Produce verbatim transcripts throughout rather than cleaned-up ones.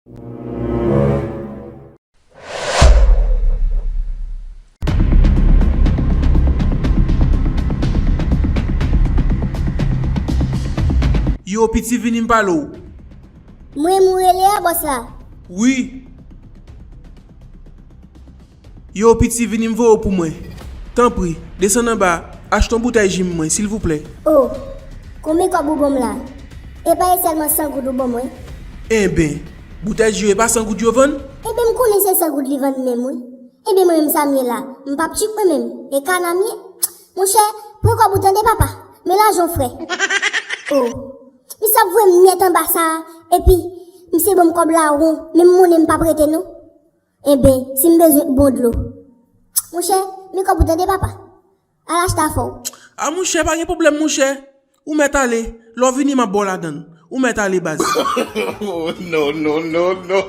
Yo, piti, vini m pale w. Mwen, mwen rele a, bòs la. Wi. Yo, piti, vini m voye w pou mwen. Tanpri, desann anba, achte yon boutèy ji m mwen, silvouplè. O, konbyen kòb ou ban m la? Epa e sèlman san goud ou ban mwen? Enben, boutèy ji yo, e pa san goud yo vann? Enben, m konnen se san goud li vann menm, wi. Enben, mwen menm, sa m ye la, m p ap tchip mwen menm, e kana m ye. Monchè, pran kòb ou tande, papa, men lajan w frè. O, misye ap voye m nèt anba sa a, epi misye ban m kòb la won, menm monnen m p ap rete non. Enben, si m bezwen bon dlo. Monchè, men kòb ou tande, papa. Al achte afè w. A, monchè, pa gen pwoblèm, monchè. Ou mèt ale. Lè w vini, m ap ba w ladann. Ou mèt ale, baz. Oh, no, no, no, no.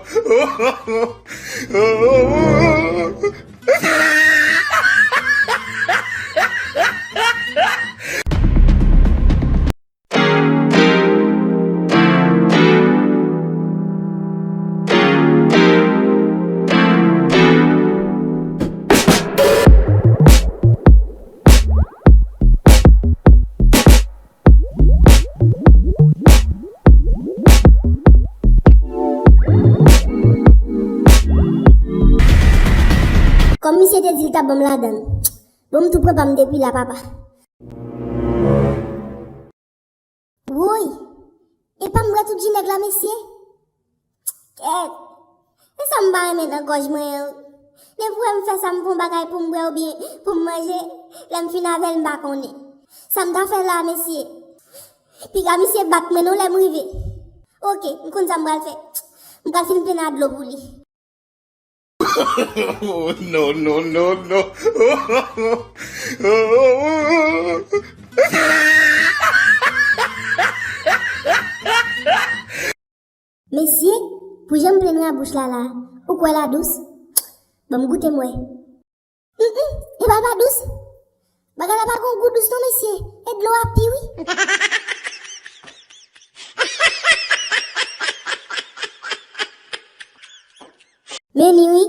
Kòm misye te di l t ap ban m ladann. Bon, m tou pran pa m depi la, papa. Woy! Epa m bwè tout ji nèg la, mesye? Kèt! E sa m pa renmen nan gòj mwen an. Depi w wè m fè sa, m pran bagay pou m bwè oubyen pou m manje, lè m fin avè l, m pa konnen. Sa m ta fè la, mesye? Piga misye bat mwen non lè m rive. Oke, m konn sa m pral fè. M pral fin plen a dlo pou li. Oh, no, no, no, no. Mesye, pou jan m plen nan bouch la la, ou kwè l a dous? Ban m goute m wè. Mm, mm, e pa l pa dous. Bagay la pa gon gou dous non, mesye. E dlo a pi wi. Men ni wi.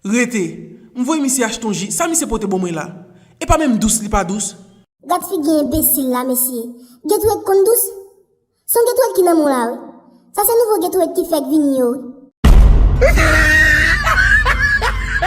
Rete. M voye misye achte yon ji. Sa misye pote ban mwen la? E pa menm dous li pa dous. Gad figi enbesil la, mesye. Gatorade konn dous? Se yon Gatorade ki nan men w la, wi. Sa se nouvo Gatorade ki fèk vini yo, wi.